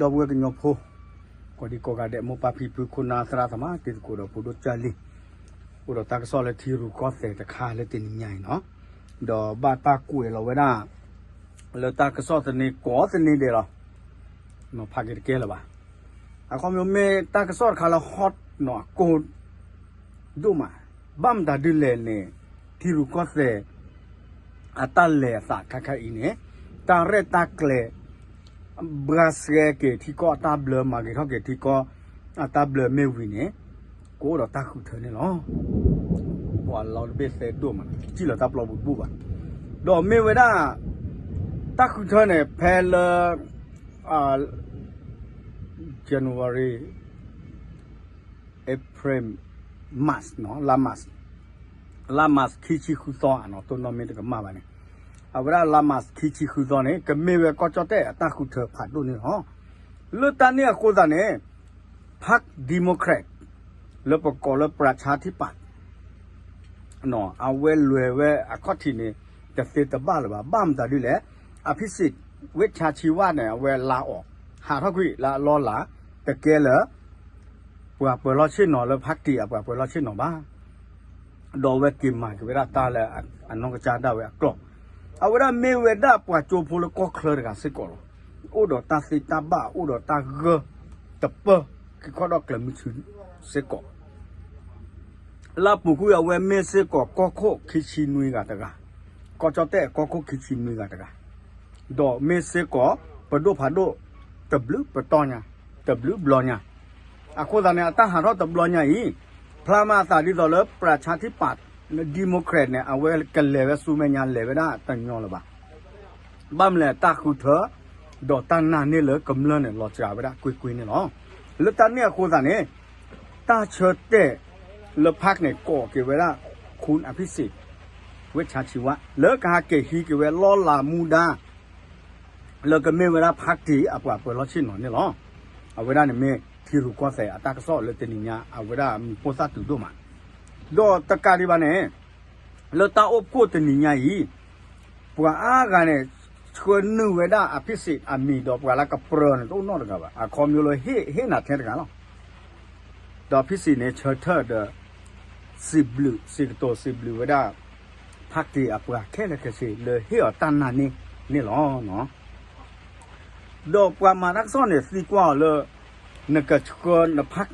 ဒီပုၢ်ဝဲၢ်ကညီဖိ ကိးဒံကိးဂၤဒဲး မိၢ်ပၢ်ဖံဖု ခိၣ်နၢ်သရၣ်သမါ တံၤသကိးဒီးဖိဒိၣ်ကၢ်လံၢ် အိၣ်ဒီးတၢ်ကစီၣ်လၢထံရူၢ်ကီၢ်သဲးတခါလၢတနံၤညါအံၤနီၤ, ဒီးဘၣ်တၢ်ကွဲးလီၤဝဲဒၣ် လၢတၢ်ကစီၣ်သန့ကိးသန့ဒဲးလီၤ. ဖးက့ၤတကဲလၢၤဘၣ်. အခီပညီမ့ၢ်တၢ်ကစီၣ်တခါလၢ hot နီၤ အကိၢ် ဒိၣ်မး, ဘၣ်မတၤဒ်လဲၣ်န့ၣ် ထံရူၢ်ကီၢ်သဲး အတၢ်လဲၤအသးခါခါအံၤန့ၣ် တၢ်ရဲၣ်တၢ်ကျဲၤ ဘှါဆှဲက့ၤထံကီၢ်အတၢ်ဘျၢ မၤဂ့ၤထီၣ်က့ၤထံကီၢ်အတၢ်ဘျၢမ့ၢ်ဝံၤန့ၣ် ကအိၣ်ဒီးတၢ်ဃုထၢန့ၣ်လီၤ. ပှၤလီၤတဘ့ၣ်သဲဒိၣ်မး စံၣ်လီၤတၢ်ပျီပူၤတဘူၣ်ဘၣ်. ဒီးမ့ၢ်ဝဲဒၣ် တၢ်ဃုထၢန့ၣ် ဖဲလၢ January, April, March နီၤ, လါ March, လါ March ခံဆံဃုသီနီၤ, တိၢ်နီၣ်မ့ၢ်တကမၣ်ဘၣ်န့ၣ်, အဝဲဒၣ်လါ March ခံဆံဃုသီန့ၣ် ကမ့ၢ်ဝဲကီၢ်ကၠီၣ်တဲၣ်အတၢ်ဃုထၢဖးဒိၣ်န့ၣ်လီၤ. လၢတၢ်န့ၣ်အဃိသတးန့ၣ် ဖၣ် Democrat လၢပကိးလၢ ပြၢၣ်ဆါထံပၣ် အဝဲလဲၤဝဲအခီၣ်ထံးန့ၣ် တသ့တဘၣ်လၢၤဘၣ်. ဘၣ်မတၤဒ်လဲၣ်, အဖံစံး ဝ့ၢ်ဆါဆံဝၣ်န့ၣ် အဝဲလါအီၤ ဟးထီၣ်ကွံာ်လၢအလီၢ်လၤ တကဲလၢ ပှၤပၢၤလီၢ်ဆ့ၣ်နီၤလၢ ဖၣ်တံၣ် အပှၤပၢၤလီၢ်ဆ့ၣ်နီၤဘၣ်. ဒီးအဝဲက့ၤမၤက့ၤဝဲဒၣ်တၢ်လၢအနီၢ်ကစၢ်ဒၣ်ဝဲအကျိာ်, အဝဲဒၣ်မ့ၢ်ဝဲဒၣ်ပှၤကၠိဖိလၢကီၢ်ချၢတဂၤစ့ၢ်ကီးလီၤ. အိၣ်ဒီးတၢ်သ့တၢ်ဘၣ် အိၣ်ဒီးတၢ်ဂၢၢ်တပၢၢ် က့ၤခီၣ်ဒီးကျၢၤမုဆူစ့ၢ်ကီး လၢအပူၤကွံာ်အဝဲမ့ၢ်စ့ၢ်ကီးကီၢ်ခိၣ်ခံဆံနွံဂၤတဂၤ, ကီၢ်ကၠီၣ်တဲၣ်ကီၢ်ခိၣ်ခံဆံနွံဂၤတဂၤ, ဒီးမ့ၢ်စ့ၢ်ကီးပဒိၣ်ဖးဒိၣ်တဘျုးပတီၢ်ညါ, တဘျုးဘျီညါ. အဃိသတးန့ၣ် အတၢ်ဟးထီၣ်တဘျီညါအံၤ ဖျါမၤအသးဒ်သိးလၢ ပြၢၣ်ဆါထံပၣ် Democrat န့ၣ် အဝဲကလဲၤဝဲဆူမဲာ်ညါ လဲၤဝဲဒၣ်တညီလၢၤဘၣ်. ဘၣ်မနုၤလဲၣ် တၢ်ဃုထၢ ဒီးတၢ်နာ်န့ၢ်လၢကမျၢၢ်န့ၣ် လီၤစှၤဝဲဒၣ်ကွ့ၢ်ကွ့ၢ်န့ၣ်လီၤ. လၢတၢ်န့ၣ်အဃိသတးန့ၣ် တၢ်ဆၢတဲာ်လၢ ဖၣ် န့ၣ် ကိးက့ၤဝဲဒၣ် ခူၣ် အဖံစံး ဝ့ၢ်ဆါဆံဝၣ် လၢကဟးက့ၤဟံးက့ၤဝဲလီၢ်လၤမူဒါ လၢကမ့ၢ်ဝဲဒၣ် ဖၣ်တံၣ် အပှၤပၢၤလီၢ်ဆ့ၣ်နီၤန့ၣ်လီၤ. အဝဲဒၣ်န့ၣ်မ့ၢ်ထံရူၢ်ကီၢ်သဲးအတၢ်ကစီၣ်လၢတနံၤညါ အဝဲဒၣ်မံၤပိၢ်သၣ်တုၤဒိၣ်မး, ဒီးတကးဒံးဘၣ်န့ၣ် လၢတၢ်အိၣ်ဖှိၣ်တနံၤညါအံၤ ပှၤအါဂၤန့ၣ် ဆှၢနုာ်ဝဲဒၣ်အဖံစံးအမံၤ ဒီးပှၤလၢကပြၢန့ၣ် တအိၣ်နီတဂၤဘၣ်. အခီပညီလၢဟ့ၣ်နၤထဲတဂၤလီၤ. ဒီးဖံစံးန့ၣ် ဆၢထၢၣ်ဒီး စံးဘျုး စံးကတိၤစံးဘျုးဝဲဒၣ် ဖၣ်တံၣ်အပှၤခဲလၢာ်ခဲဆ့ လၢဟ့ၣ်အီၤတၢ်နာ်န့ၢ်န့ၣ်လီၤ. ဒီးပှၤမၤတၢ်ကစီၣ်န့ၣ် သံကွၢ်အီၤလၢ နကဆှၢနဖၣ်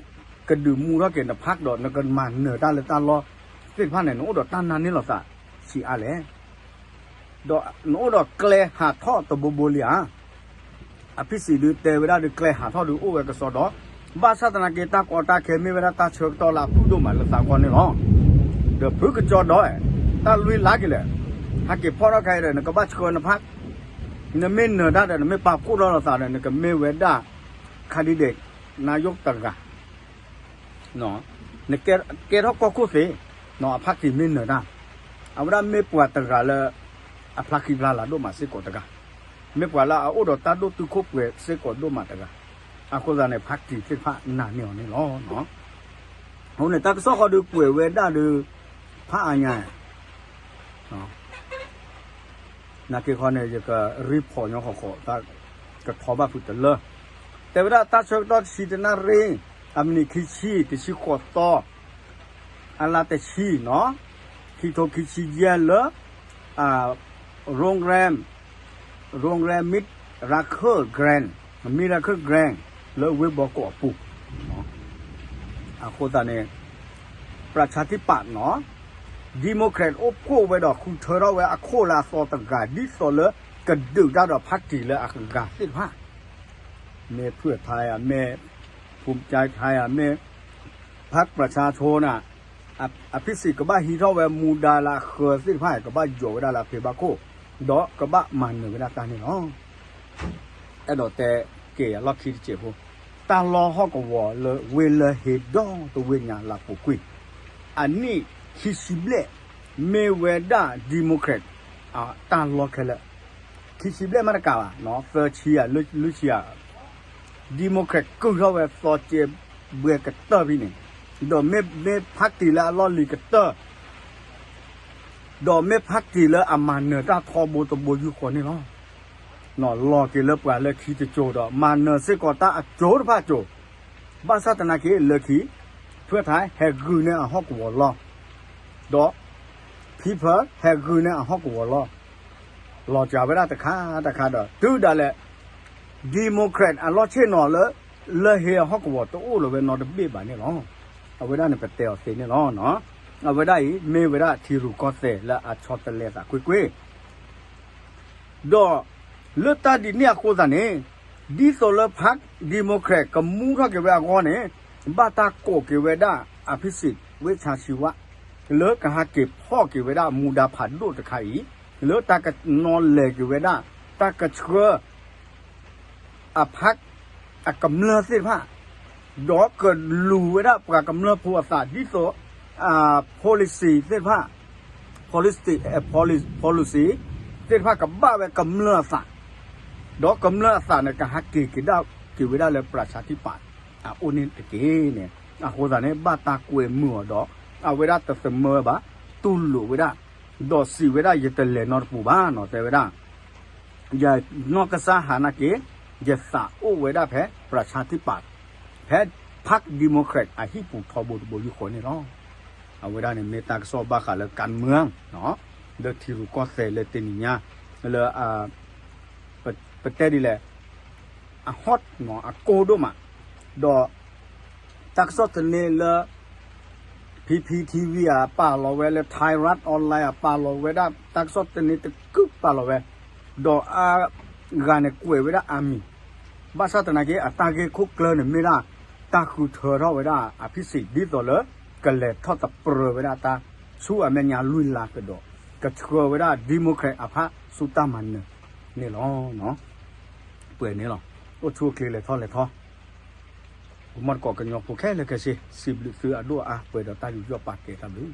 ကဒုးမူထီၣ်က့ၤနဖၣ်ဒီး နကမၤနၢၤတၢ်လၢတၢ်လီၢ်သ့ၣ်တဖၣ်န့ၣ် နအိၣ်ဒီးတၢ်နာ်န့ၢ်လိာ်သးဆံးအါလဲၣ်. ဒီးနအိၣ်ဒီးကျဲဟးထီၣ်တဘိဘိလံဧါ. အဖံစံးဒုးတဲဝဲဒၣ်ဒုး ကျဲဟးထီၣ်ဒုးအိၣ်ဝဲကစီဒီ, ဘၣ်ဆၣ်သနာ်က့ တၢ်ကီတၢ်ခဲမ့ၢ်ဝဲဒၣ်တၢ်ဆၢကတီၢ်လၢအဖုၣ်ဒိၣ်မးလၢသးကီၢ်န့ၣ်လီၤ. ဒီးဖုကစီဒီ တၢ်လွံၢ်လါက့ၤလဲၣ်, ဟဲက့ၤဖီၣ်ထီၣ်ခါအံၤဒီး နကဘၣ်ဆှၢနဖၣ်, နမ့ၢ်နၢၤတၢ်ဒီး နမ့ၢ်ပာ်ဖှိၣ်ထီၣ်လိာ်သးဒီး နကမ့ၢ်ဝဲဒၣ် candidate နၤယိၣ်တဂၤ နကဲထီၣ်ကီၢ်ခိၣ်သ့, အဖၣ်တံၣ်မ့ၢ်နၢၤတၢ်, အဝဲဒၣ်မ့ၢ်ပှၤတဂၤလၢ အဖျါဃံဖျါလၤဒိၣ်မးစ့ၢ်ကီးတဂၤ, မ့ၢ်ပှၤလၢအအိၣ်ဒီးတၢ်ဒိၣ်တုာ်ခိၣ်ပှဲၤစ့ၢ်ကီးဒိၣ်မးတဂၤ, အဃိသတးန့ၣ် ဖၣ်တံၣ်သ့ၣ်တဖၣ်နာ်န့ၢ်အီၤန့ၣ်လီၤ. အဃိန့ၣ် တၢ်ကစီၣ်ဃီဒုးကွဲးဝဲဒၣ်ဒီး ဖးအါညါ နာ်က့ခီန့ၣ် ယက report ညီဃီဃီ တၢ်ကထီဘၣ်ဖုးတလၢ, တဲဝဲဒၣ်တၢ်ဆၢကတီၢ်တဆံတနၣ်ရံၣ် အမံးနံးခံဆံ တဆံဃိးသီ အလါတဆံနီၤ, ခံထိခံဆံယဲၢ်လၢ โรงแรม โรงแรม Miracle Grand, Miracle Grand လၢဝ့ၢ်ဘီကိးအပူၤ, အဃိသတးန့ၣ် ပြၢၣ်ဆါထံပၣ်နီၤ Democrat အိၣ်ဖှိၣ်ဝဲဒီးဃုထၢထီၣ်ဝဲအခိၣ်လၢအသီတဂၤ ဒ်သိးလၢကဒုးတၢ်ဒီးဖၣ်တံၣ်လၢအဂၤသ့ၣ်တဖၣ်, မ့ၢ်ဖုၣ်ထါယၤ မ့ၢ် ဖူၣ်ကၠါထါယၤ မ့ၢ် ဖၣ်ပြၢၣ်ဆါဆိန့ၣ် အဖံစံးကဘၣ်ဟံးထီၣ်ဝဲမူဒါလၢအဃၢၤသ့ၣ်တဖၣ် ကဘၣ်ယီၤဝဲဒၣ်လၢအဖံးဘၣ်ခိၣ်, ဒီးကဘၣ်မၤနၢၤဝဲဒၣ်တၢ်န့ၣ်လီၤ. အဲၣ်ဒိးတဲက့ၤအလီၢ်ခံတစဲးဖိ, တၢ်လီၢ်ဟီၣ်ကဝီၤလၢဝ့ၢ်လၢဟ့ဒီတဝ့ၢ်ညါလၢပူၤကွံာ် အနံၣ်ခံဆံဘျဲၣ် မ့ၢ်ဝဲဒၣ် Democrat တၢ်လီၢ်ခဲလၢာ်, ခံဆံဘျဲၣ်မ့ၢ်တကးဘၣ်, သၢဆံဧါ လွံၢ်ဆံဧါ, Democrat ကုၢ်ထီၣ်ဝဲသီစဲဘှဲကတၢၢ်ဖဲန့ၣ်, ဒီးမ့ၢ်ဖၣ်တံၣ်လၢအလီၢ်လံၤကတၢၢ် ဒီးမ့ၢ်ဖၣ်တံၣ်လၢအမၤနၢၤတၢ်ထီဘိတဘိယူၢ်ဃီန့ၣ်လီၤ. လီၤက့ၤလၢပှၤလၢခံတစိၤဒီး မၤနၢၤစ့ၢ်ကီးတၢ်အစိၤတဖၣ်အစိၤ, ဘၣ်ဆၣ်သနာ်က့ လၢခံ ထွဲထါ ဟဲဂုာ်န့ၢ်အဟီၣ်ကဝီၤလီၢ်, ဒီး People ဟဲဂုာ်န့ၢ်အဟီၣ်ကဝီၤလီၢ်, လီၤစှၤဝဲဒၣ်တခါတခါဒီး တုၤဒၣ်လဲာ် Democrat အလီၢ်ဆ့ၣ်နီၤလၢ လၢဟ့အဟီၣ်ကဝီၤတအိၣ်လၢၤဝဲနီတဘ့ၣ်ဘၣ်န့ၣ်လီၤ. အဝဲဒၣ်န့ၣ် ပတဲအီၤသ့န့ၣ်လီၤ. အဝဲဒၣ်အံၤ မ့ၢ်ဝဲဒၣ်ထံရူၢ်ကီၢ်သဲးလၢအဆီတလဲသးကွ့ၢ်ကွ့ၢ် ဒီးလၢတၢ်ဒ်န့ၣ်အဃိသတးန့ၣ် ဒ်သိးလၢ Park Democrat ကမူထီၣ်က့ၤဝဲအဂီၢ်န့ၣ် ဘၣ်တၢ်ကိးက့ၤဝဲဒၣ် အဖိစံး ဝ့ၢ်ဆါဆံဝါ လၢကဟးက့ၤဖီၣ်က့ၤဝဲဒၣ်မူဒါဖးဒိၣ်တခါအံၤ လၢတၢ်ကနီၤလဲၤက့ၤဝဲဒၣ် တၢ်ကဆှၢ အ Park အကမျၢၢ်သ့ၣ်တဖၣ် ဒီးကလူၤဝဲဒၣ်ပှၤကမျၢၢ်ဖိအသး ဒ်သိး policy သ့ၣ်တဖၣ် policy policy သ့ၣ်တဖၣ်ကဘၣ်ဝဲကမျၢၢ်အသး ဒီးကမျၢၢ်အသးန့ၣ် ကဟးက့ၤက့ၤဒၣ်က့ၤဝဲဒၣ်လၢ ပြၤၡါထံပၣ် အအိၣ်န့ၣ်တက့ၢ်န့ၣ် အဃိသတးန့ၣ် ဘၣ်တၢ်ကွဲမုာ်အီၤဒီး အဝဲဒၣ်တသမၢဘၣ် တူၢ်လိာ်ဝဲဒၣ် ဒီးစံးဝဲဒၣ် ယတလဲၤနီတပူၤဘၣ်နီၤ တဲဝဲဒၣ် ယနီၢ်ကစၢ်ဟးနာ်က့ ယသးအိၣ်ဝဲဒၣ်ဖဲ ပြၤၡါထံပၣ် ဖဲ Park Democrat အဟံၣ်ပူၤထီဘိတဘိယူၢ်ဃီန့ၣ်လီၤ. အဝဲဒၣ်န့ၣ်မ့ၢ်တၢ်ကစီၣ်ဘၣ်ဃးလၢ การเมือง လၢထံရူၢ်ကီၢ်သဲးလၢတနံၤညါ လၢ ပတဲဒ်လဲၣ် အ hot နီၤ အကိၢ်ဒိၣ်မး ဒီး တၢ်ကစီၣ်သန့လၢ P P T V အပာ်လီၤဝဲ လၢ Thairath Online အပာ်လီၤဝဲဒၣ် တၢ်ကစီၣ်သန့တကုာ်ပာ်လီၤဝဲ ဒီးအဂၤန့ၣ်ကွဲးဝဲဒၣ်အါမံၤ ဘၣ်ဆၣ်သနာ်က့ အတၢ်ဂ့ၢ်ခိၣ်ကျၢၢ်န့ၣ်မ့ၢ်ဒၣ် တၢ်ဃုထၢထီၣ်ဝဲဒၣ်အဖိစံး ဒ်သိးလၢ ကလဲၤထီၣ်သပှၢ်ဝဲဒၣ်တၢ်ဆူအမဲာ်ညါလွံၢ်လါကဒီး ကဆှၢဝဲဒၣ် Democrat အဖၣ်ဆူတၢ်မၤနၢၤန့ၣ်လီၤ. ပှဲၤန့ၣ်လီၤ. အိၣ်ဆူၣ်အိၣ်ချ့လဲၤထီၣ်လဲၤထီ ပမီၢ်တကိးကညီဖိခဲလၢာ်ခဲဆ့ စံးဘျုးသုအဒိၣ်အါ ပှဲၤဒီးတၢ်ယူးယီၣ်ပာ်ကဲတၢ်ဘျုး